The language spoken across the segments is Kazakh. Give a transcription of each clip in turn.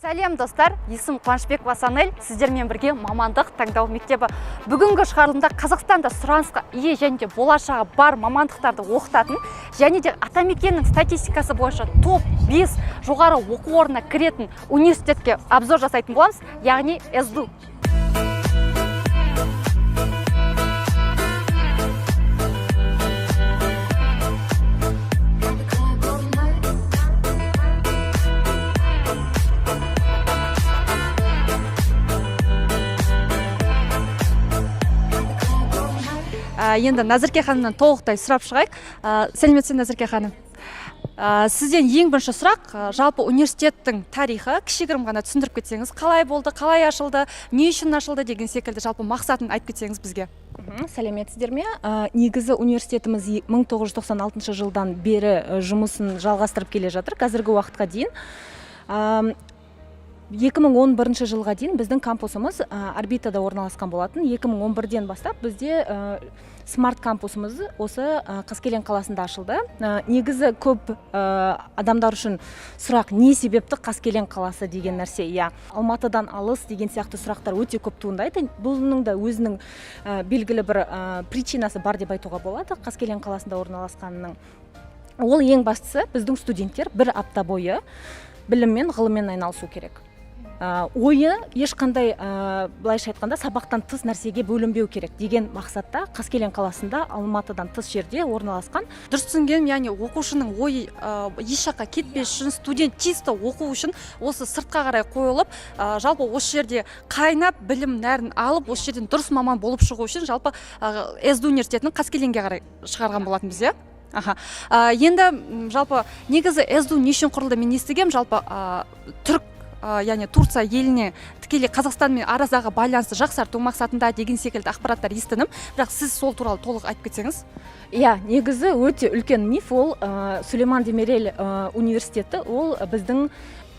Сәлем, достар! Есімім Қуанышбекова Санель, сіздермен бірге «Мамандық таңдау мектебі». Бүгінгі шығарылымда Қазақстанда сұранысқа ие және де болашағы бар мамандықтарды оқытатын және де Атамекеннің статистикасы бойынша топ 5 жоғары оқу орнына кіретін университетке обзор жасайтын боламыз, яғни СДУ. Енді Назерке ханымнан толықтай сұрап шығайық. Сәлеметсіз бе, Назерке ханым? Сізден ең бірінші сұрақ: жалпы университеттің тарихы кішігірім ғана түсіндіріп кетсеңіз, қалай болды, қалай ашылды, не үшін ашылды деген секілді, жалпы мақсатын айтып кетсеңіз бізге. Сәлеметсіздер ме! Негізі университетіміз 1996 жылдан бері жұмысын жалғастырып келе жатыр қазіргі уақытқа дейін. 2011 жылға дейін біздің кампусымыз орбитада орналасқан болатын. 2011-ден бастап бізде смарт кампусымыз осы Қаскелең қаласында ашылды. Негізі көп адамдар үшін сұрақ: не себепті Қаскелең қаласы деген нәрсе, иә, Алматыдан алыс деген сияқты сұрақтар өте көп туындайды. Бұның да өзінің белгілі бір причинасы бар деп айтуға болады Қаскелең қаласында орналасқанының. Ол ең бастысы, біздің студенттер бір апта бойы біліммен, ғылыммен айналысу керек. Ойы ешқандай былайша айтқанда, сабақтан тыс нәрсеге бөлінбеу керек деген мақсатта Қаскелең қаласында, Алматыдан тыс жерде орналасқан. Дұрыс түсінгенім, яғни оқушының ойы еш жаққа кетпес үшін, студент чисто оқу үшін осы сыртқа қарай қойылып, жалпы осы жерде қайнап, білім нәрін алып, осы жерден дұрыс маман болып шығу үшін жалпы СДУ университетін Қаскелеңге қарай шығарған болатынбыз, иә? Аха. Енді жалпы негізі СДУ не үшін құрылды? Мен естігемін, жалпы түрік, яғни Турция еліне тікелей Қазақстанмен арасындағы байланысты жақсарту мақсатында деген секілді ақпараттар естідім, бірақ сіз сол туралы толық айтып кетсеңіз. Иә, негізі өте үлкен миф ол. Сүлейман Демирел университеті ол біздің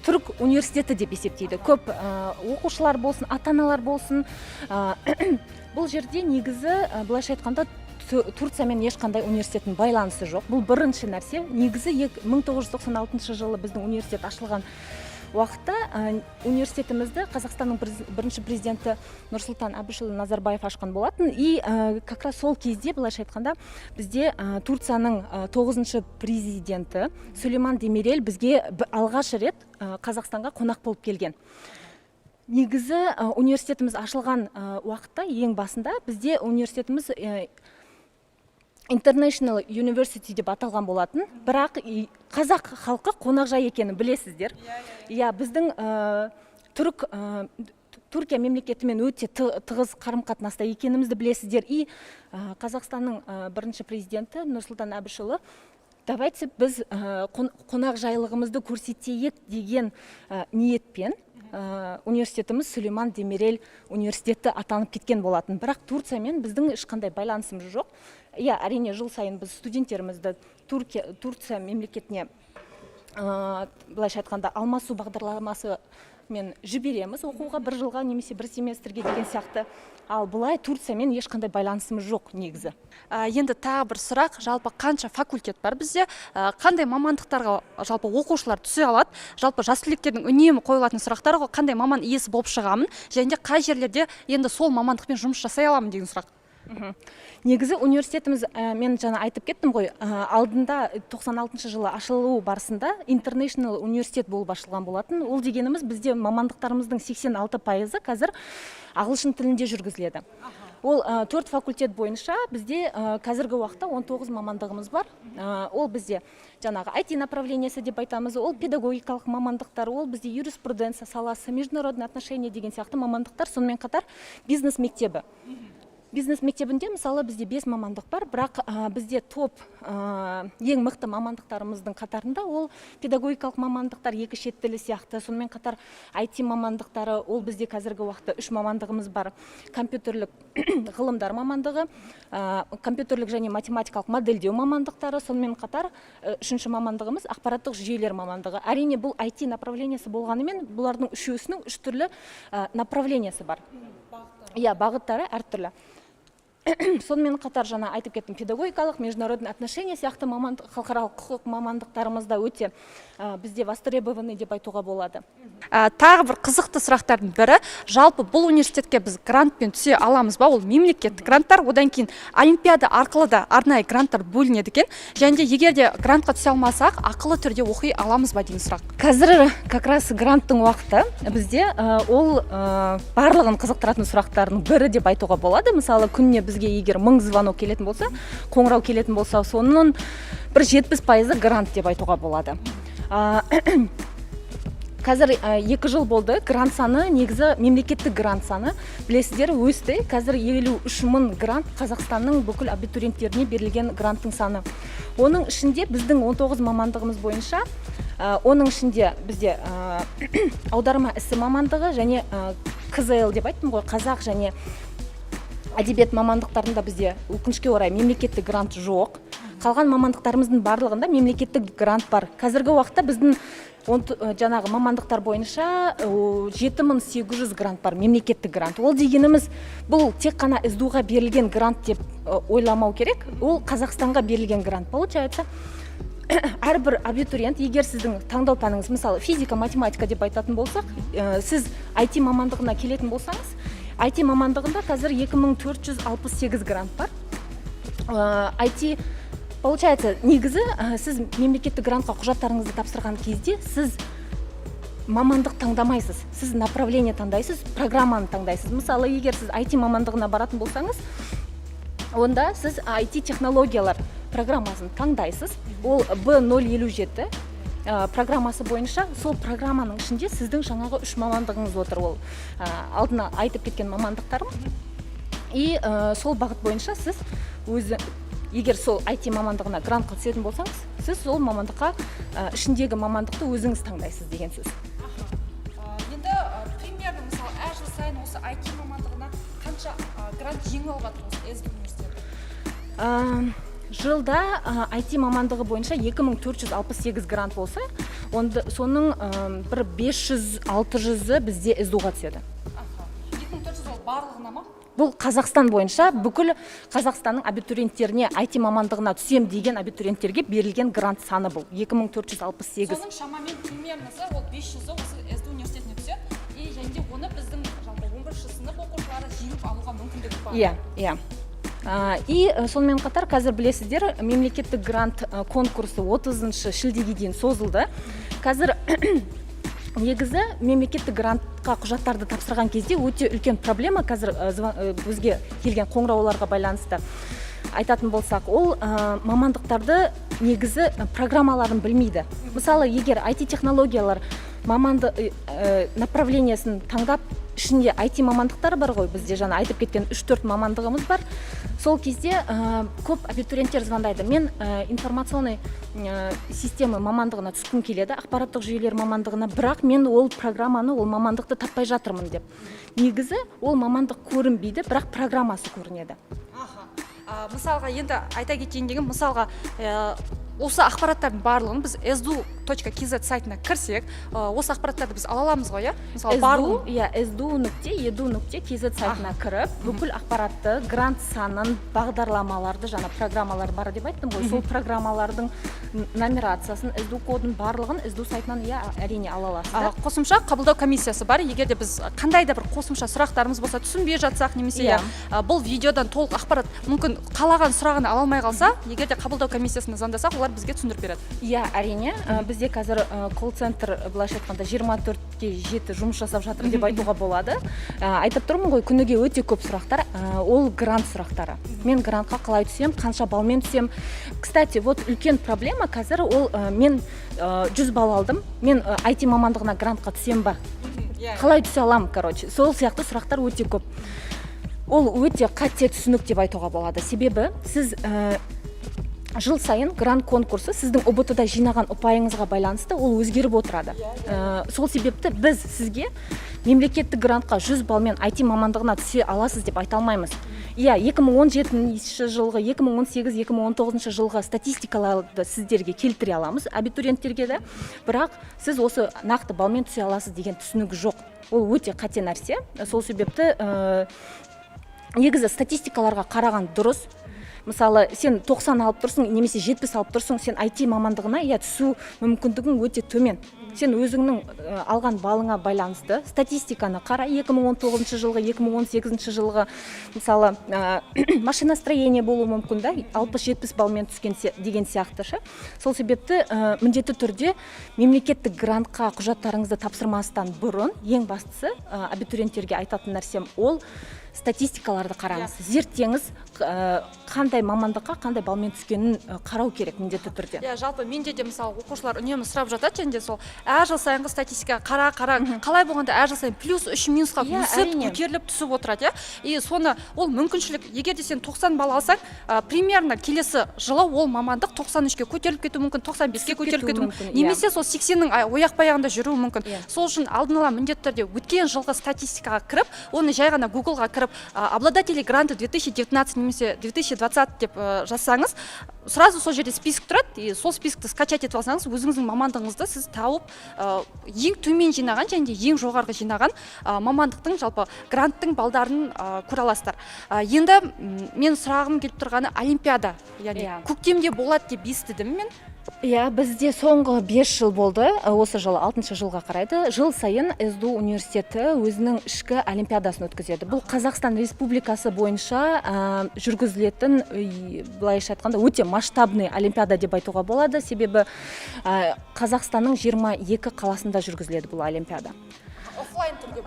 түрік университеті деп есептейді көп оқушылар болсын, ата аналар болсын. Бұл жерде негізі былайша айтқанда, Турциямен ешқандай университеттің байланысы жоқ. Бұл бірінші нәрсе. Негізі 1996 жылы біздің университет ашылған уақытта университетімізді Қазақстанның бірінші президенті Нұрсұлтан Әбішұлы Назарбаев ашқан болатын. И как раз сол кезде, былайша айтқанда, бізде Турцияның тоғызыншы президенті Сүлейман Демирел бізге алғаш рет Қазақстанға қонақ болып келген. Негізі университетіміз ашылған уақытта, ең басында бізде университетіміз International University деп аталған болатын. Бірақ қазақ халқы қонақжай екенін білесіздер, иә. Біздің түрік Түркия мемлекетімен өте тығыз қарым қатынаста екенімізді білесіздер. И Қазақстанның бірінші президенті Нұрсұлтан Әбішұлы «давайте біз қонақжайлығымызды көрсетейік» деген ниетпен университетіміз Сүлейман Демирел университеті атанып кеткен болатын. Бірақ Турциямен біздің ешқандай байланысымыз жоқ. Иә, әрине, жыл сайын біз студенттерімізді Турция мемлекетіне былайша айтқанда, алмасу бағдарламасымен жібереміз оқуға, бір жылға немесе бір семестрге деген сияқты. Ал былай Турциямен ешқандай байланысымыз жоқ негізі. Енді тағы бір сұрақ: жалпы қанша факультет бар бізде, қандай мамандықтарға жалпы оқушылар түсе алады? Жалпы жас түлектердің үнемі қойылатын сұрақтары ғой: қандай маман иесі болып шығамын және де қай жерлерде енді сол мамандықпен жұмыс жасай аламын деген сұрақ. Негізі университетіміз, мен жаңа айтып кеттім ғой, алдында 96 жылы ашылу барысында International университет болып ашылған болатын. Ол дегеніміз, бізде мамандықтарымыздың 86%-ы қазір ағылшын тілінде жүргізіледі. Ол төрт факультет бойынша бізде қазіргі уақытта 19 мамандығымыз бар. Ол бізде жаңағы IT направлениесі деп айтамыз, ол педагогикалық мамандықтар, ол бізде юриспруденция саласы, международные отношения деген сияқты мамандықтар, сонымен қатар бизнес мектебі. Бизнес мектебінде, мысалы, бізде бес мамандық бар, бірақ бізде топ ең мықты мамандықтарымыздың қатарында ол педагогикалық мамандықтар, екі шет тілі сияқты, сонымен қатар IT мамандықтары. Ол бізде қазіргі уақытта үш мамандығымыз бар: компьютерлік ғылымдар мамандығы, компьютерлік және математикалық модельдеу мамандықтары, сонымен қатар үшінші мамандығымыз ақпараттық жүйелер мамандығы. Әрине, бұл IT направлениесі болғанымен, бұлардың үшеуісінің үш түрлі направлениесі бар, иә, бағыттары әртүрлі. Сонымен қатар жаңа айтып кеттім, педагогикалық, международный отношения сияқты мамандық, халықаралық құқық мамандықтарымыз да өте бізде востребованный деп айтуға болады. Тағы бір қызықты сұрақтардың бірі: жалпы бұл университетке біз грантпен түсе аламыз ба? Ол мемлекеттік гранттар, одан кейін олимпиада арқылы да арнайы гранттар бөлінеді екен. Және де егер де грантқа түсе алмасақ, ақылы түрде оқи аламыз ба деген сұрақ. Қазір как раз гранттың уақыты бізде. Ол барлығын қызықтыратын сұрақтардың бірі деп айтуға болады. Мысалы, күніне бізге егер 1000 звонок келетін болса, қоңырау келетін болса, соның бір 70%-ы грант деп айтуға болады. Қазір 2 жыл болды, грант саны, негізі мемлекеттік грант саны, білесіздер, өсті. Қазір 53 мың грант, Қазақстанның бүкіл абитуриенттеріне берілген гранттың саны. Оның ішінде біздің 19 мамандығымыз бойынша, оның ішінде бізде аударма ісі мамандығы және КЗЛ деп айттым ғой, қазақ және әдебиет мамандықтарында бізде, өкінішке орай, мемлекеттік грант жоқ. Қалған мамандықтарымыздың барлығында мемлекеттік грант бар. Қазіргі уақытта біздің жаңағы мамандықтар бойынша 7800 грант бар, мемлекеттік грант. Ол дегеніміз, бұл тек қана СДУ-ға берілген грант деп ойламау керек, ол Қазақстанға берілген грант. Получается, әрбір абитуриент, егер сіздің таңдау пәніңіз, мысалы, физика, математика деп айтатын болсақ, сіз IT мамандығына келетін болсаңыз, IT мамандығында қазір 2468 грант бар. IT, получается, негізі сіз мемлекеттік грантқа құжаттарыңызды тапсырған кезде сіз мамандық таңдамайсыз, сіз направление таңдайсыз, программаны таңдайсыз. Мысалы, егер сіз IT мамандығына баратын болсаңыз, онда сіз IT технологиялар программасын таңдайсыз. Ол Б057 программасы бойынша. Сол программаның ішінде сіздің жаңағы үш мамандығыңыз отыр, ол алдына айтып кеткен мамандықтарым. И сол бағыт бойынша сіз өзі, егер сол IT мамандығына грантқа түсетін болсаңыз, сіз сол мамандыққа, ішіндегі мамандықты өзіңіз таңдайсыз деген сөз. Енді примерно, мысалы, әр жыл сайын осы IT мамандығына қанша грант жеңіп алып жатыр осы СДУ университеті? Жылда IT мамандығы бойынша 2468 грант болса, онда соның бір 500-600-і бізде СДУ-ға түседі. 2400, ол барлығына ма? Бұл Қазақстан бойынша, бүкіл Қазақстанның абитуриенттеріне, IT мамандығына түсем деген абитуриенттерге берілген грант саны бұл 2468. Соның шамамен примерносы ол 500-і осы СДУ университетіне түседі и және де оны біздің жалпы 11 сынып оқушылары жеңіп алуға мүмкіндігі бар. Иә. И сонымен қатар қазір, білесіздер, мемлекеттік грант конкурсы 30 шілдеге дейін созылды. Қазір негізі мемлекеттік грантқа құжаттарды тапсырған кезде өте үлкен проблема қазір, бізге келген қоңырауларға байланысты айтатын болсақ, ол мамандықтарды, негізі программаларын білмейді. Мысалы, егер IT технологиялар маманды направлениесін таңдап, ішінде IT мамандықтар бар ғой бізде, жаңа айтып кеткен 3-4 мамандығымыз бар. Сол кезде көп абитуриенттер звондайды: «Мен информационный система мамандығына түскім келеді, ақпараттық жүйелер мамандығына, бірақ мен ол программаны, ол мамандықты таппай жатырмын», — деп. Негізі ол мамандық көрінбейді, бірақ программасы көрінеді. Аха. Мысалға, енді айта кетейін деген, мысалға, осы ақпараттардың барлығын біз sdu.kz сайтына кірсек, осы ақпараттарды біз ала аламыз ғой, иә, мысалы, SDU, барлығын? Иә, sdu.edu.kz сайтына кіріп, бүкіл ақпаратты, грант санын, бағдарламаларды, жаңа программалар бар деп айттым ғой, сол программалардың нумерациясын, СДУ кодын, барлығын СДУ сайтынан, иә, әрине, ала аласыздар. Қосымша қабылдау комиссиясы бар. Егер де біз қандай да бір қосымша сұрақтарымыз болса, түсінбей жатсақ немесе иә, бұл видеодан толық ақпарат, мүмкін, қалаған сұрағын ала алмай қалса, егер де қабылдау комиссиясына звондасақ, олар бізге түсіндіріп береді. Иә, әрине. Бізде қазір колл-центр, былайша айтқанда, 24-ке 7 жұмыс жасап жатыр деп айтуға болады. Айтып тұрмын ғой, күніге өте көп сұрақтар. Ол грант сұрақтары: мен грантқа қалай түсемін, қанша баллмен түсемін? Кстати, вот үлкен проблема қазір ол: мен 100 балл алдым, мен IT мамандығына грантқа түсемін ба, қалай түсе аламын? Короче, сол сияқты сұрақтар өте көп. Ол өте қате түсінік деп айтуға болады, себебі сіз жыл сайын грант конкурсы сіздің ҰБТ да жинаған ұпайыңызға байланысты ол өзгеріп отырады. Сол себепті біз сізге мемлекеттік грантқа 100 баллмен IT мамандығына түсе аласыз деп айта алмаймыз. Иә, 2017 жылғы, 2018-2019 жылғы статистикаларды сіздерге келтіре аламыз, абитуриенттерге де, бірақ сіз осы нақты баллмен түсе аласыз деген түсінік жоқ, ол өте қате нәрсе. Сол себепті Негізі статистикаларға қараған дұрыс. Мысалы, сен 90 алып тұрсың немесе 70 алып тұрсың, сен IT мамандығына, иә, түсу мүмкіндігің өте төмен. Сен өзіңнің алған балыңа байланысты статистиканы қара. 2019 жылғы, 2018 жылғы, мысалы, машиностроение болуы мүмкін да, 60-70 баллмен түскен деген сияқты ше. Сол себепті міндетті түрде мемлекеттік грантқа құжаттарыңызды тапсырмастан бұрын ең бастысы, абитуриенттерге айтатын нәрсем, ол статистикаларды қараңыз, зерттеңіз, қандай мамандыққа қандай балмен түскенін қарау керек міндетті түрде. Иә, жалпы менде де, мысалы, оқушылар үнемі сұрап жатады және де сол әр жыл сайынғы статистика қара, қара, қалай болғанда әр жыл сайын плюс үш минусқа өсіп, көтеріліп, түсіп отырады, иә. И соны ол мүмкіншілік, егер де сен 90 балл алсаң, примерно келесі жылы ол мамандық 93-ке көтеріліп кетуі мүмкін, 95-ке Түсіп көтеріліп кетуі кетуі мүмкін, мүмкін иә. Немесе сол 80-нің ояқ баяғында жүруі мүмкін. Сол үшін алдын ала міндетті түрде өткен жылғы статистикаға кіріп, оны жай ғана Гуглға кіріп, «обладатели гранта 2019» немесе 2020 деп жазсаңыз, сразу сол жерде список тұрады. И сол списокті скачать етіп алсаңыз, өзіңіздің мамандығыңызды сіз тауып, ең төмен жинаған және де ең жоғарғы жинаған мамандықтың, жалпы гранттың балдарын көре аласыздар. Енді мен сұрағым келіп тұрғаны олимпиада, яғни көктемде болады деп естідім мен. Иә, бізде соңғы 5 жыл болды, осы жылы алтыншы жылға қарайды. Жыл сайын СДУ университеті өзінің ішкі олимпиадасын өткізеді. Бұл Қазақстан Республикасы бойынша жүргізілетін, былайша айтқанда, өте масштабный олимпиада деп айтуға болады, себебі Қазақстанның 22 қаласында жүргізіледі бұл олимпиада. Оффлайн түрде?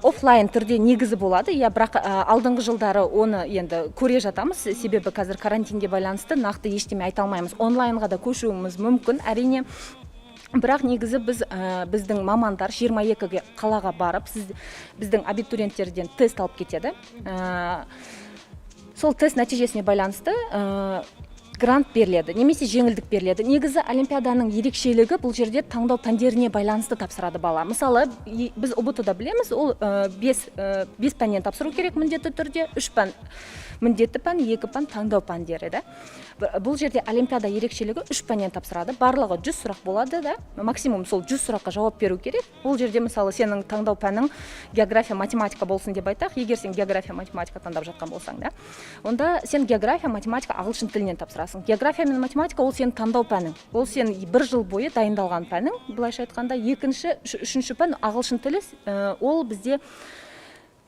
Оффлайн түрде негізі болады, иә, бірақ алдыңғы жылдары оны енді көре жатамыз, себебі қазір карантинге байланысты нақты ештеме айта алмаймыз. Онлайнға да көшуіміз мүмкін, әрине. Бірақ негізі біз, біздің мамандар 22 қалаға барып, сіз, біздің абитуриенттерден тест алып кетеді. Сол тест нәтижесіне байланысты грант беріледі немесе жеңілдік беріледі. Негізі олимпиаданың ерекшелігі, бұл жерде таңдау пәндеріне байланысты тапсырады бала. Мысалы, біз ҰБТ да білеміз, ол бес пәннен тапсыру керек міндетті түрде: үш пән міндетті пән, екі пән таңдау пәндері да. Бұл жерде олимпиада ерекшелігі, үш пәннен тапсырады, барлығы 100 сұрақ болады да, максимум сол 100 сұраққа жауап беру керек. Ол жерде, мысалы, сенің таңдау пәнің география, математика болсын деп айтайық. Егер сен география, математика таңдап жатқан болсаң да, онда сен география, математика, ағылшын тілінен тапсырасың. География мен математика ол сенің таңдау пәнің, ол сен бір жыл бойы дайындалған пәнің, былайша айтқанда. Екінші, үшінші пән ағылшын тілі, ол бізде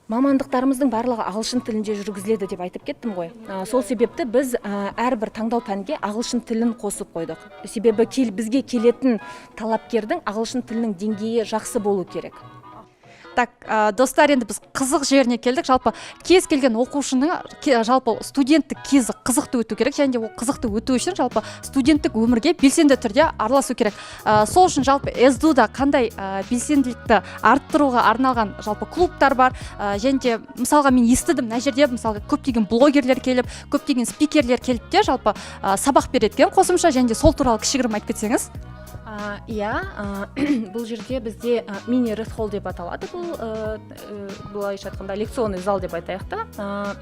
мамандықтарымыздың барлығы ағылшын тілінде жүргізіледі деп айтып кеттім ғой. Сол себепті біз әрбір таңдау пәнге ағылшын тілін қосып қойдық, себебі бізге келетін талапкердің ағылшын тілінің деңгейі жақсы болу керек. Так, достар, енді біз қызық жеріне келдік. Жалпы кез келген оқушының жалпы студенттік кезі қызықты өту керек және де ол қызықты өту үшін жалпы студенттік өмірге белсенді түрде араласу керек. Сол үшін жалпы СДУ да қандай белсенділікті арттыруға арналған жалпы клубтар бар? Және де, мысалға, мен естідім, мына жерде, мысалға, көптеген блогерлер келіп, көптеген спикерлер келіп те жалпы сабақ береді екен қосымша. Және де сол туралы кішігірім айтып кетсеңіз. Иә, бұл жерде бізде мини Red Hall деп аталады. Бұл былайша айтқанда, лекционный зал деп айтайық та.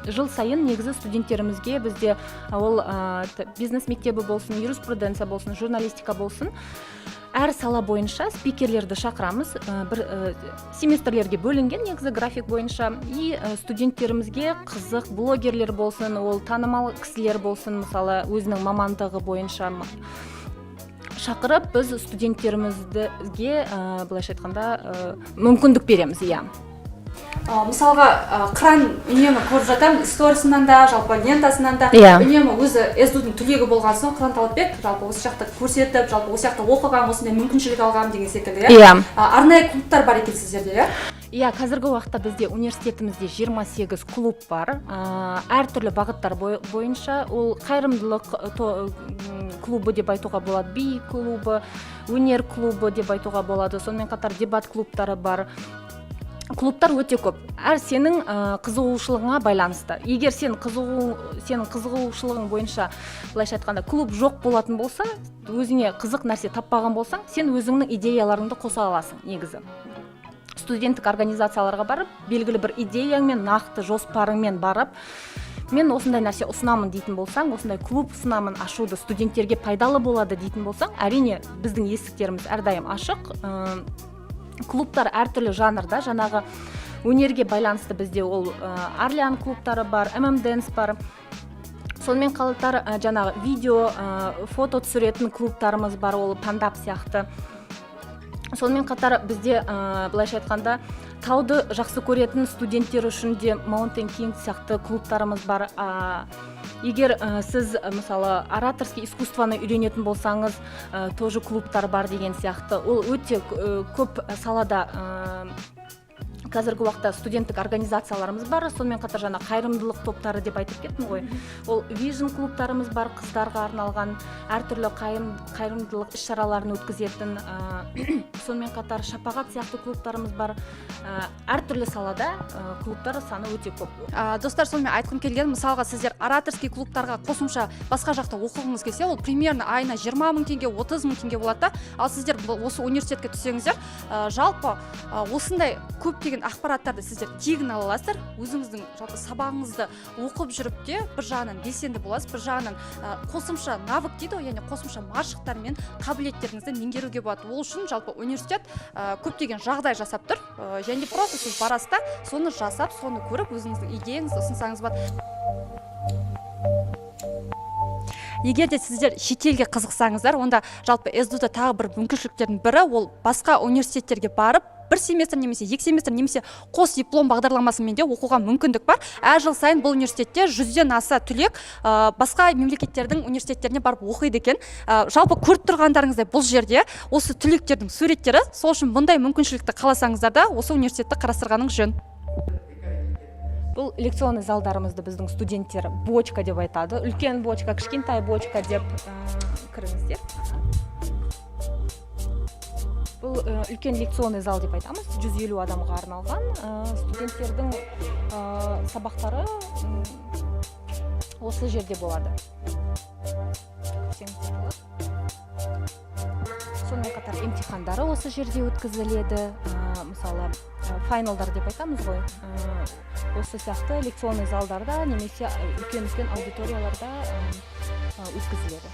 Жыл сайын негізі студенттерімізге бізде ол бизнес мектебі болсын, юриспруденция болсын, журналистика болсын, әр сала бойынша спикерлерді шақырамыз. Бір семестрлерге бөлінген негізі график бойынша. И студенттерімізге қызық блогерлер болсын, ол танымал кісілер болсын, мысалы, өзінің мамандығы бойынша шақырып, біз студенттерімізге былайша айтқанда, мүмкіндік береміз, иә. Мысалға, Қыран үнемі көріп жатамын сторисынан да, жалпы лентасынан да. Үнемі өзі СДУ-дың түлегі болған соң, Қыран Талапбек жалпы осы жақта көрсетіп, жалпы осы жақта оқыған, осындай мүмкіншілік алғанмын деген секілді, иә. Иә. Арнайы клубтар бар екен сіздерде, иә? Иә, қазіргі уақытта бізде университетімізде 28 клуб бар, әртүрлі бағыттар бойынша. Ол қайырымдылық клубы деп айтуға болады, би клубы, өнер клубы деп айтуға болады, сонымен қатар дебат клубтары бар. Клубтар өте көп, әр сенің қызығушылығыңа байланысты. Егер сенің қызығушылығың бойынша, былайша айтқанда, клуб жоқ болатын болса, өзіңе қызық нәрсе таппаған болсаң, сен өзіңнің идеяларыңды қоса аласың. Негізі студенттік организацияларға барып, белгілі бір идеяңмен, нақты жоспарыңмен барып, мен осындай нәрсе ұсынамын дейтін болсаң, осындай клуб ұсынамын ашуды, студенттерге пайдалы болады дейтін болсаң, әрине, біздің есіктеріміз әрдайым ашық. Клубтар әртүрлі жанрда, жаңағы Өнерге байланысты бізде ол Арлян клубтары бар, Dance бар. Сонымен қатар жаңағы видео, фото түсіретін клубтарымыз бар, ол Пандап сияқты. Сонымен қатар бізде, былайша айтқанда, тауды жақсы көретін студенттер үшін де Mountain King сияқты клубтарымыз бар. Егер сіз, мысалы, ораторский искусствоны үйренетін болсаңыз, тоже клубтар бар деген сияқты. Ол өте көп салада қазіргі уақытта студенттік организацияларымыз бар. Сонымен қатар жаңа қайырымдылық топтары деп айтып кеттім ғой, ол Vision клубтарымыз бар, қыздарға арналған әртүрлі қайырымдылық іс шараларын өткізетін. Сонымен қатар Шапағат сияқты клубтарымыз бар. Әртүрлі салада клубтар саны өте көп. Достар, сонымен айтқым келген, мысалға, сіздер ораторский клубтарға қосымша басқа жақта оқығыңыз келсе, ол примерно айына 20 мың теңге, 30 мың теңге болады да. Ал сіздер осы университетке түссеңіздер, жалпы осындай көптеген ақпараттарды сіздер тегін ала аласыздар. Өзіңіздің жалпы сабағыңызды оқып жүріп те бір жағынан белсенді боласыз, бір жағынан қосымша навык дейді ғой, яғни қосымша машықтар мен қабілеттеріңізді меңгеруге болады. Ол үшін жалпы университет көптеген жағдай жасап тұр. Және просто сіз барасыз да, соны жасап, соны көріп, өзіңіздің идеяңызды ұсынсаңыз болады. Егер де сіздер шетелге қызықсаңыздар, онда жалпы СДУ-да тағы бір мүмкіншіліктердің бірі ол басқа университеттерге барып, бір семестр немесе екі семестр немесе қос диплом бағдарламасымен де оқуға мүмкіндік бар. Әр жыл сайын бұл университетте 100-ден аса түлек басқа мемлекеттердің университеттеріне барып оқиды екен. Жалпы көріп тұрғандарыңыздай, бұл жерде осы түлектердің суреттері. Сол үшін бұндай мүмкіншілікті қаласаңыздар да, осы университетті қарастырғаныңыз жөн. Бұл лекционный залдарымызды біздің студенттер бочка деп айтады, үлкен бочка, кішкентай бочка деп. Кіріңіздер. Бұл үлкен лекционный зал деп айтамыз, 150 адамға арналған. Студенттердің сабақтары осы жерде болады. Көрсеңіздер болады. Сонымен қатар емтихандары осы жерде өткізіледі. Мысалы, файналдар деп айтамыз ғой, осы сияқты лекционный залдарда немесе үлкен үлкен аудиторияларда өткізіледі.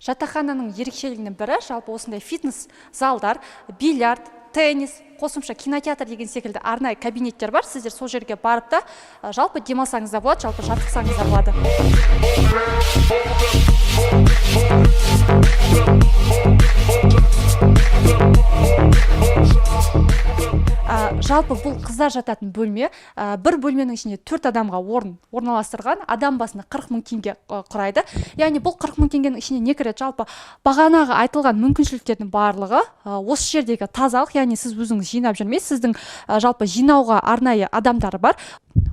Жатақхананың ерекшелігінің бірі жалпы осындай фитнес залдар, бильярд, теннис, қосымша кинотеатр деген секілді арнайы кабинеттер бар. Сіздер сол жерге барып та жалпы демалсаңыз да болады, жалпы жаттықсаңыз да болады. Жалпы бұл қыздар жататын бөлме. Бір бөлменің ішінде төрт адамға орын орналастырған, адам басына 40 мың теңге құрайды. Яғни бұл 40 мың теңгенің ішіне не кіреді? Жалпы бағанағы айтылған мүмкіншіліктердің барлығы, осы жердегі тазалық, яғни сіз өзіңіз жинап жүрмейсіз, сіздің жалпы жинауға арнайы адамдары бар.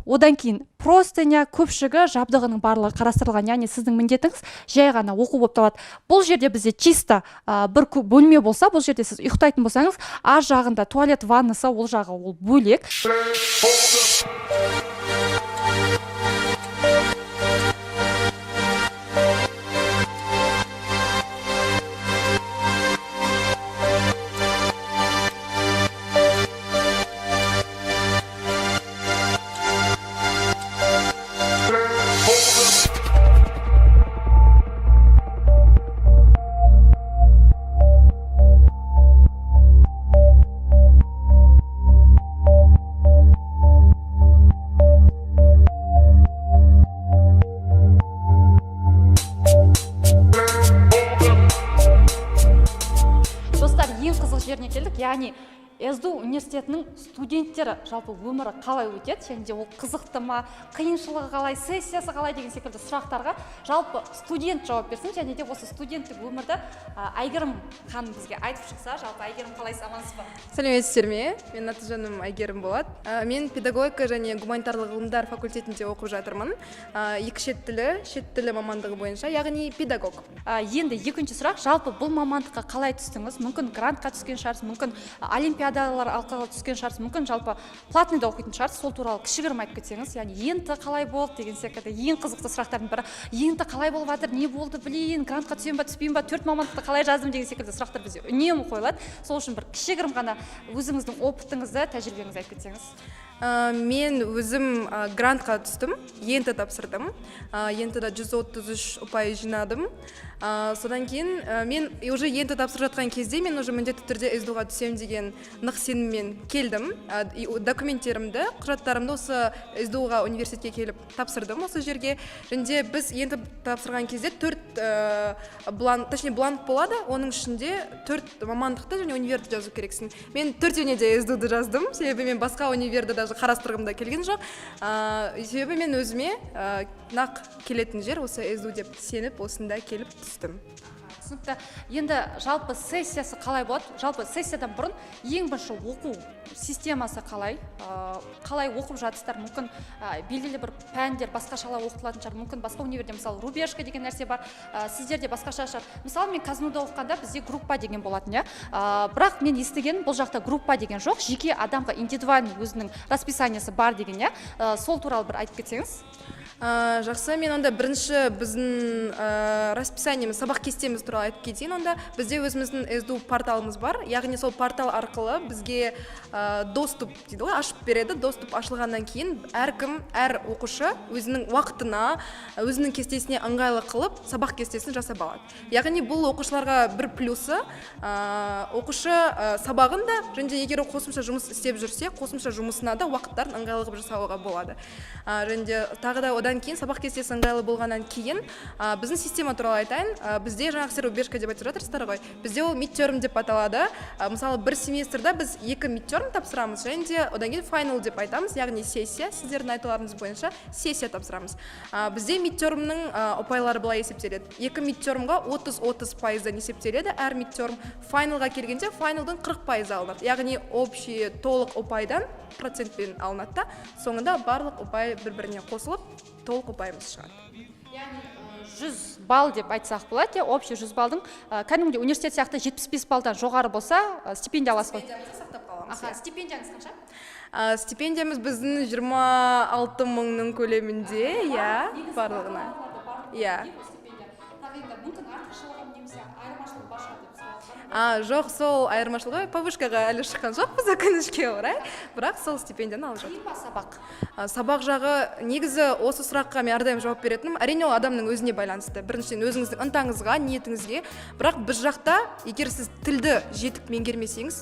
Одан кейін простыня, көпшігі, жабдығының барлығы қарастырылған, яғни сіздің міндетіңіз жай ғана оқу болып табылады. Бұл жерде бізде чисто бір бөлме болса, бұл жерде сіз ұйықтайтын болсаңыз, ар жағында туалет, ваннасы, ол жағы ол бөлек. Достар, ең қызық жеріне келдік, яғни СДУ университетінің студенттері жалпы өмірі қалай өтеді және де ол қызықты ма, қиыншылығы қалай, сессиясы қалай деген секілді сұрақтарға жалпы студент жауап берсін. Және де осы студенттік өмірді Әйгерім ханым бізге айтып шықса. Жалпы, Әйгерім, қалайсыз, амансыз ба? Сәлеметсіздер ме? Менің аты жөнім Әйгерім болады. Мен педагогика және гуманитарлық ғылымдар факультетінде оқып жатырмын. Екі шет тілі, шет тілі мамандығы бойынша, яғни педагог. Енді екінші сұрақ, жалпы бұл мамандыққа қалай түстіңіз? Мүмкін, грантқа түскен шығарсыз, мүмкін, олимпиада Олимпиадалар арқылы түскен шығарсыз, мүмкін, жалпы платный да оқитын шығарсыз. Сол туралы кішігірім айтып кетсеңіз, яғни ЕНТ қалай болды деген секілді. Ең қызықты сұрақтардың бірі: ЕНТ қалай болып жатыр, не болды, блин, грантқа түсемін ба, түспеймін ба, төрт мамандықты қалай жаздым деген секілді сұрақтар бізде үнемі қойылады. Сол үшін бір кішігірім ғана өзіңіздің опытыңызды, тәжірибеңізді айтып кетсеңіз. Мен өзім грантқа түстім, ЕНТ тапсырдым. ЕНТ-да 133 ұпай жинадым. Содан кейін мен уже ЕНТ тапсырып жатқан кезде мен уже міндетті түрде СДУ-ға түсемін деген нық сеніммен келдім. И документтерімді, құжаттарымды осы СДУ-ға, университетке келіп тапсырдым осы жерге. Және де біз ЕНТ тапсырған кезде төрт бланк, точнее, бланк болады, оның ішінде төрт мамандықты және универді жазу керексің. Мен төртеуіне де СДУ-ды жаздым, себебі мен басқа универді даже қарастырғым да келген жоқ. Себебі мен өзіме нақ келетін жер осы СДУ деп сеніп, осында келіп түстім. Түсінікті. Енді жалпы сессиясы қалай болады? Жалпы сессиядан бұрын ең бірінші оқу системасы қалай? Қалай оқып жатырсыздар? Мүмкін, белгілі бір пәндер басқашалау оқытылатын шығар, мүмкін, басқа универде, мысалы, рубежка деген нәрсе бар, сіздерде басқаша шығар. Мысалы, мен КазНУда оқығанда бізде группа деген болатын, иә. Бірақ мен естігенім, бұл жақта группа деген жоқ, жеке адамға индивидуальный өзінің расписаниесі бар деген, иә. Сол туралы бір айтып кетсеңіз. Жақсы, мен онда бірінші біздің расписаниеміз, сабақ кестеміз туралы айтып кетейін. Онда бізде өзіміздің СДУ порталымыз бар, яғни сол портал арқылы бізге доступ дейді ғой, ашып береді. Доступ ашылғаннан кейін әркім, әр оқушы өзінің уақытына, өзінің кестесіне ыңғайлы қылып сабақ кестесін жасап алады. Яғни бұл оқушыларға бір плюсы: оқушы сабағын да және де егер ол қосымша жұмыс істеп жүрсе, қосымша жұмысына да уақыттарын ыңғайлы қылып жасауға болады. Және де тағы да одан кейін, сабақ кестесі ыңғайлы болғаннан кейін, біздің система туралы айтайын. Бізде жаңағы сіздер рубежка деп айтып жатырсыздар ғой, бізде ол midterm деп аталады. Мысалы, бір семестрда біз екі midterm тапсырамыз және де одан кейін final деп айтамыз, яғни сессия, сіздердің айтуларыңыз бойынша сессия тапсырамыз. Бізде midtermнің ұпайлары былай есептеледі: екі midtermға 30-30 пайыздан есептеледі әр midterm. Файналға келгенде файналдың 40 пайызы алынады, яғни общий толық ұпайдан процентпен алынады да, соңында барлық ұпай бір біріне қосылып, толық ұпайымыз шығады. Яғни 100 балл деп айтсақ болады, иә? Общий 100 балдың, кәдімгідей университет сияқты 75 баллдан жоғары болса, стипендия аласыз ғой? Стипендиямызды сақтап қаламыз. Аха. Иә. Стипендияңыз қанша? Стипендиямыз біздің 26 мыңның көлемінде, иә, барлығына, иә. Тағы енді мүмкін артықшылығы немесе айырмашылығы бар шығар деп сұрап. А, жоқ, сол айырмашылығы, повышкаға әлі шыққан жоқпыз, өкінішке орай, бірақ сол стипендияны алып жатырмыз. Қиын ба сабақ? Сабақ жағы, негізі осы сұраққа мен әрдайым жауап беретінім: әрине, ол адамның өзіне байланысты, біріншіден, өзіңіздің ынтаңызға, ниетіңізге. Бірақ біз жақта егер сіз тілді жетік меңгермесеңіз,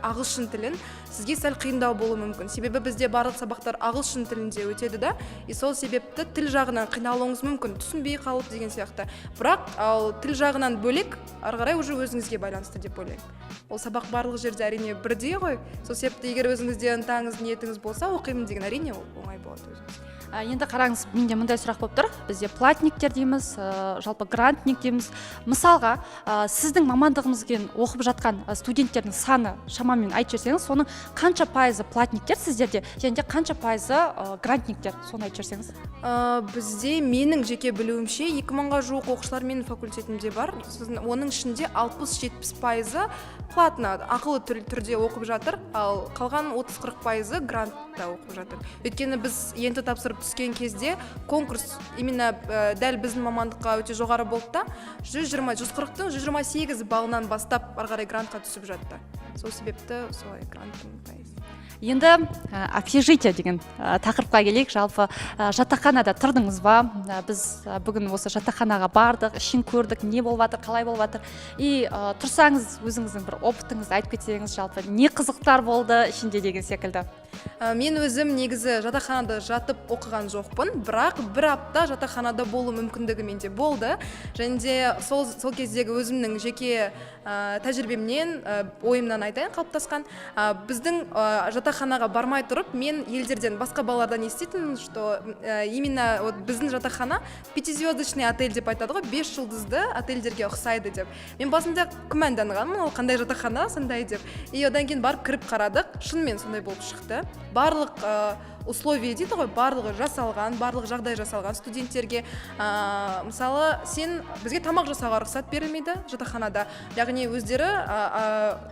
ағылшын тілін, сізге сәл қиындау болуы мүмкін, себебі бізде барлық сабақтар ағылшын тілінде өтеді да, и сол себепті тіл жағынан қиналуыңыз мүмкін, түсінбей қалып деген сияқты. Бірақ ал тіл жағынан бөлек, ары қарай уже өзіңізге байланысты деп ойлаймын. Ол сабақ барлық жерде, әрине, бірдей ғой. Сол себепті егер өзіңізде ынтаңыз, ниетіңіз болса оқимын деген, әрине, ол оңай болады өзіңізге. Енді қараңыз, менде мындай сұрақ болып тұр. Бізде платниктер дейміз, жалпы грантник дейміз. Мысалға, сіздің мамандығыңызбен оқып жатқан студенттердің саны шамамен айтып жіберсеңіз, соның қанша пайызы платниктер сіздерде және де қанша пайызы грантниктер, соны айтып жіберсеңіз. Бізде, менің жеке білуімше, 2000-ға жуық оқушылар менің факультетімде бар. Сосын оның ішінде 60-70 пайызы платно, ақылы түрде оқып жатыр, ал қалған 30-40 пайызы грантта оқып жатыр. Өйткені біз ЕНТ тапсырып түскен кезде конкурс именно дәл біздің мамандыққа өте жоғары болды да, 120, 140-тың 128 баллынан бастап ары қарай грантқа түсіп жатты. Сол себепті солай гранттың пайызы. Енді общежитие деген тақырыпқа келейік. Жалпы жатақханада тұрдыңыз ба? Біз бүгін осы жатақханаға бардық, ішін көрдік, не болып жатыр, қалай болып жатыр. И тұрсаңыз, өзіңіздің бір опытыңызды айтып кетсеңіз, жалпы не қызықтар болды ішінде деген секілді. Мен өзім негізі жатақханада жатып оқыған жоқпын, бірақ бір апта жатақханада болу мүмкіндігі менде болды. Және де сол кездегі өзімнің жеке тәжірибемнен, ойымнан айтайын қалыптасқан. Біздің жатақханаға бармай тұрып, мен елдерден, басқа балалардан еститінмін, что именно вот біздің жатақхана пятизвездочный отель деп айтады ғой, бес жұлдызды отельдерге ұқсайды деп. Мен басында күмәнданғанмын, ол қандай жатақхана сондай деп. И одан кейін барып кіріп қарадық, шынымен сондай болып шықты. Барлық условия дейді ғой, барлығы жасалған, барлық жағдай жасалған студенттерге. Мысалы, сен бізге тамақ жасауға рұқсат берілмейді жатақханада, яғни өздері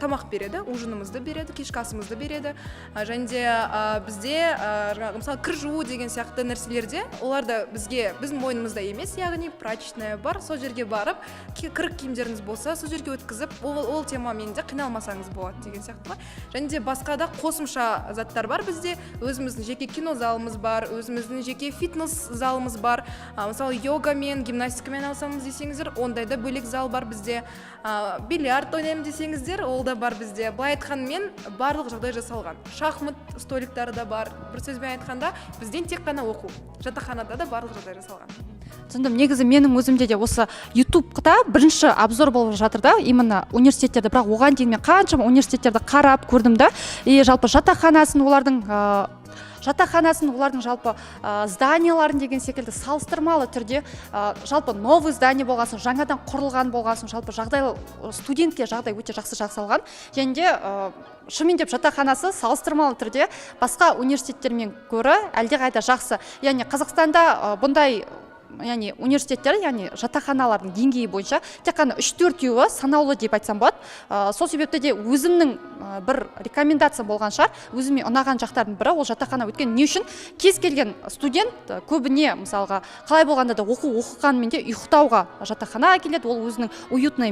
тамақ береді, ужинімізді береді, кешкі асымызды береді. Және де бізде жаңағы, мысалы, кір жуу деген сияқты нәрселерде олар да бізге, біздің мойнымызда емес, яғни прачечная бар, сол жерге барып, кір киімдеріңіз болса, сол жерге өткізіп, ол темамен де қиналмасаңыз болады деген сияқты ғой. Және де басқа да қосымша заттар бар. Бізде өзіміздің жеке кино залымыз бар, өзіміздің жеке фитнес залымыз бар. Мысалы, йогамен, гимнастикамен айналысамыз десеңіздер, ондай да бөлек зал бар бізде. Бильярд ойнаймын десеңіздер, ол да бар бізде. Былай айтқанмен, барлық жағдай жасалған, шахмат столиктары да бар. Бір сөзбен айтқанда, бізден тек қана оқу, жатақханада да барлық жағдай жасалған. Түсіндім. Негізі менің өзімде де осы Ютубта бірінші обзор болып жатыр да, именно университеттерді. Бірақ оған дейін мен қаншама университеттерді қарап көрдім да, и жалпы жатақханасын олардың, жалпы зданияларын деген секілді салыстырмалы түрде, жалпы новый здание болған соң, жаңадан құрылған болған соң, жалпы жағдай, студентке жағдай өте жақсы жасалған. Және де шынымен деп жатақханасы салыстырмалы түрде басқа университеттермен гөрі әлдеқайда жақсы. Яғни Қазақстанда бұндай, яғни университеттер, яғни жатақханалардың деңгейі бойынша тек қана үш төртеуі санаулы деп айтсам болады. Сол себепті де өзімнің бір рекомендация болған шығар, өзіме ұнаған жақтардың бірі ол жатақхана. Өйткені не үшін? Кез келген студент көбіне, мысалға, қалай болғанда да оқу оқығанымен де ұйықтауға жатақханаға келеді. Ол өзінің уютное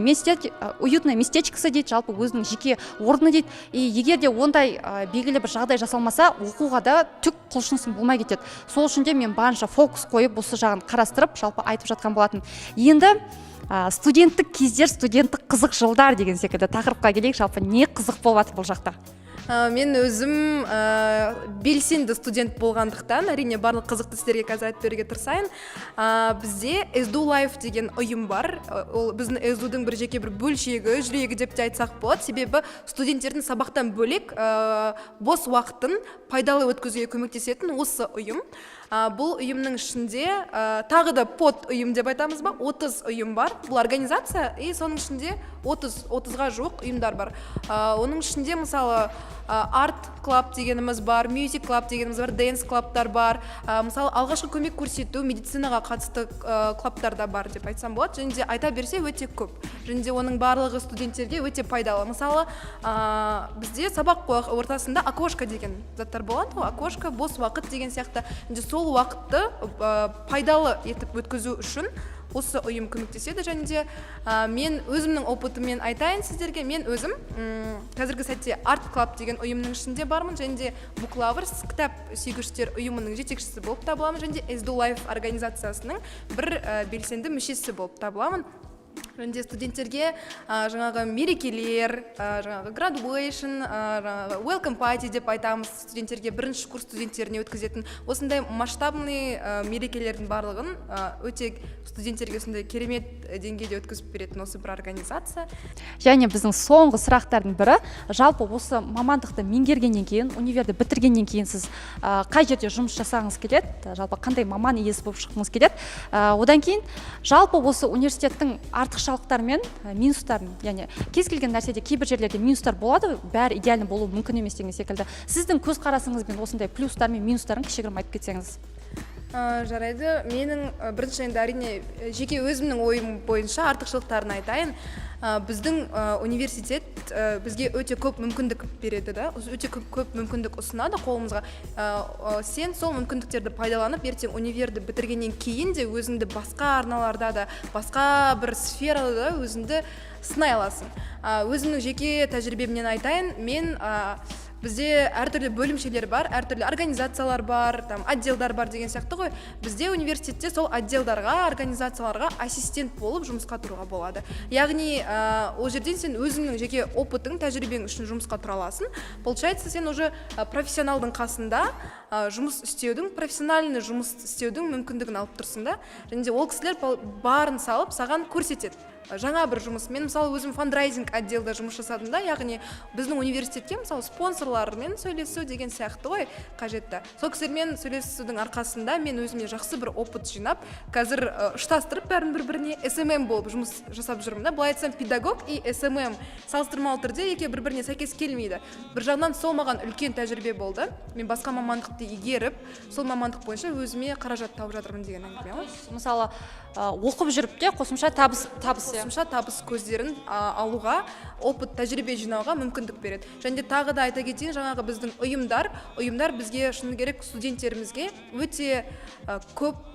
местечкосы дейді, жалпы өзінің жеке орны дейді. И егер де ондай белгілі бір жағдай жасалмаса, оқуға да түк құлшынысың болмай кетеді. Сол үшін де мен барынша фокус қойып, осы жағын қарастырып, жалпы айтып жатқан болатын. Енді студенттік кездер, студенттік қызық жылдар деген секілді тақырыпқа келейік. Жалпы не қызық болып жатыр бұл жақта? Мен өзім белсенді студент болғандықтан, әрине, барлық қызықты сіздерге қазір айтып беруге тырысайын. Бізде SDU Life деген ұйым бар. Ол біздің SDU-дың бір жеке бір бөлшегі, жүрегі деп те айтсақ болады, себебі студенттердің сабақтан бөлек бос уақытын пайдалы өткізуге көмектесетін осы ұйым. Бұл ұйымның ішінде тағы да под ұйым деп айтамыз ба, 30 ұйым бар. Бұл организация, и соның ішінде 30 30-ға жуық ұйымдар бар. Оның ішінде, мысалы, art club дегеніміз бар, music club дегеніміз бар, dance клабтар бар, мысалы, алғашқы көмек көрсету, медицинаға қатысты клабтар да бар деп айтсам болады. Және де айта берсе, өте көп, және де оның барлығы студенттерге өте пайдалы. Мысалы, бізде сабақ ортасында окошко деген заттар болады ғой, окошко, бос уақыт деген сияқты. Және де сол уақытты пайдалы етіп өткізу үшін осы ұйым көмектеседі. Және де мен өзімнің опытыммен айтайын сіздерге. Мен өзім қазіргі сәтте Art Club деген ұйымның ішінде бармын және де Book Lovers, кітап сүйгіштер ұйымының жетекшісі болып табыламын және де SDU Life организациясының бір белсенді мүшесі болып табыламын. Және де студенттерге жаңағы мерекелер, жаңағы graduation, жаңағы welcome party деп айтамыз, студенттерге, бірінші курс студенттеріне өткізетін осындай масштабный мерекелердің барлығын өте студенттерге сондай керемет деңгейде өткізіп беретін осы бір организация. Және біздің соңғы сұрақтардың бірі: жалпы осы мамандықты меңгергеннен кейін, универді бітіргеннен кейін сіз қай жерде жұмыс жасағыңыз келеді, жалпы қандай маман иесі болып шыққыңыз келеді? Одан кейін жалпы осы университеттің артықшылықтары мен минустарын, яғни кез келген нәрседе кейбір жерлерде минустар болады, бәрі идеально болуы мүмкін емес деген секілді, сіздің көзқарасыңызбен осындай плюстар мен минустарын кішігірім айтып кетсеңіз. Жарайды, менің бірінші енді, әрине, жеке өзімнің ойым бойынша артықшылықтарын айтайын. Біздің университет бізге өте көп мүмкіндік береді да, өте көп мүмкіндік ұсынады қолымызға. Сен сол мүмкіндіктерді пайдаланып, ертең универді бітіргеннен кейін де өзіңді басқа арналарда да, басқа бір сферада да өзіңді сынай аласың. Өзімнің жеке тәжірибемнен айтайын. Мен бізде әртүрлі бөлімшелер бар, әртүрлі организациялар бар, там отделдар бар деген сияқты ғой. Бізде университетте сол отделдарға, организацияларға ассистент болып жұмысқа тұруға болады, яғни ол жерден сен өзіңнің жеке опытың, тәжірибең үшін жұмысқа тұра аласың. Получается, сен уже профессионалдың қасында жұмыс істеудің, профессиональный жұмыс істеудің мүмкіндігін алып тұрсың да. Және де ол кісілер барын салып саған көрсетеді. Жаңа бір жұмыс. Мен, мысалы, өзім фандрайзинг отделда жұмыс жасадым да, яғни біздің университетке, мысалы, спонсорлармен сөйлесу деген сияқты ғой қажетті. Сол кісілермен сөйлесудің арқасында мен өзіме жақсы бір опыт жинап, қазір ұштастырып бәрін бір біріне СММ болып жұмыс жасап жүрмін да. Былай айтсам, педагог и СММ салыстырмалы түрде екеуі бір біріне сәйкес келмейді. Бір жағынан сол маған үлкен тәжірибе болды. Мен басқа мамандықты игеріп, сол мамандық бойынша өзіме қаражат тауып жатырмын деген әңгіме ғой. Мысалы, оқып жүріп те қосымша табыс, иә. Қосымша табыс көздерін алуға, опыт, тәжірибе жинауға мүмкіндік береді. Және де тағы да айта кетейін, жаңағы біздің ұйымдар бізге, шыны керек, студенттерімізге өте көп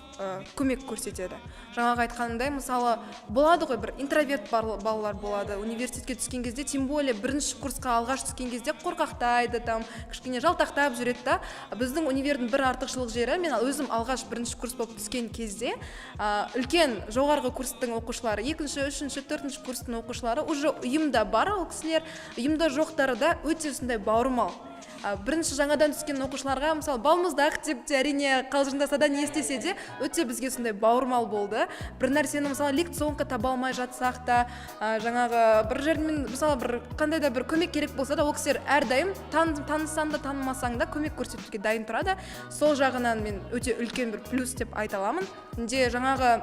көмек көрсетеді. Жаңағы айтқанымдай, мысалы, болады ғой, бір интроверт балалар болады университетке түскен кезде, тем более бірінші курсқа алғаш түскен кезде қорқақтайды, там кішкене жалтақтап жүреді да. Біздің универдің бір артықшылық жері, мен өзім алғаш бірінші курс болып түскен кезде үлкен жоғарғы курстың оқушылары, екінші, үшінші, төртінші курстың оқушылары уже ұйымда бар, ол кісілер ұйымда жоқтары да өте сондай бауырмал. Бірінші жаңадан түскен оқушыларға, мысалы, балмұздақ деп те, әрине, қалжыңдаса да, не істесе де, өте бізге сондай бауырмал болды. Бір нәрсені, мысалы, лекционка таба алмай жатсақ та, жаңағы бір жермен, мысалы, бір қандай да бір көмек керек болса да, ол кісілер әрдайым танысаң да, танымасаң да, көмек көрсетуге дайын тұрады. Сол жағынан мен өте үлкен бір плюс деп айта аламын де. Жаңағы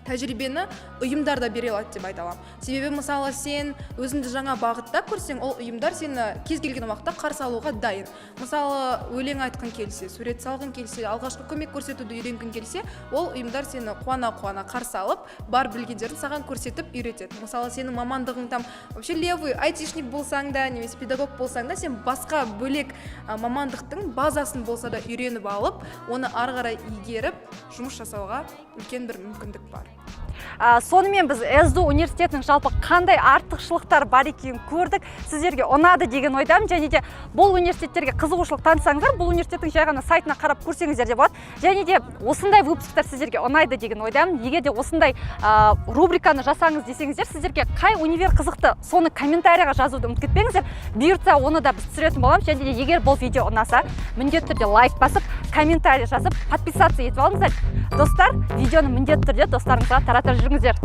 тәжірибені ұйымдар да бере алады деп айта аламын. Себебі, мысалы, сен өзіңді жаңа бағытта көрсең, ол ұйымдар сені кез келген уақытта қарсы алуға дайын. Мысалы, өлең айтқың келсе, сурет салғың келсе, алғашқы көмек көрсетуді үйренгің келсе, ол ұйымдар сені қуана қуана қарсы алып, бар білгендерін саған көрсетіп, үйретеді. Мысалы, сенің мамандығың там вообще левый айтишник болсаң да немесе педагог болсаң да, сен басқа бөлек мамандықтың базасын болса да үйреніп алып, оны ары қарай игеріп, жұмыс жасауға үлкен бір мүмкіндік бар. Сонымен біз СДУ университетінің жалпы қандай артықшылықтар бар екенін көрдік. Сіздерге ұнады деген ойдамын. Және де бұл университеттерге қызығушылық танытсаңыздар, бұл университеттің жай ғана сайтына қарап көрсеңіздер де болады. Және де осындай выпусктар сіздерге ұнайды деген ойдамын. Егер де осындай рубриканы жасаңыз десеңіздер, сіздерге қай универ қызықты, соны комментарийға жазуды ұмытып кетпеңіздер. Бұйыртса, оны да біз түсіретін боламыз. Және де егер бұл видео ұнаса, міндетті түрде лайк басып, комментарий жазып, подписаться етіп алыңыздар. Достар, видеоны міндетті түрде достарыңызға таратып жүріңіздер.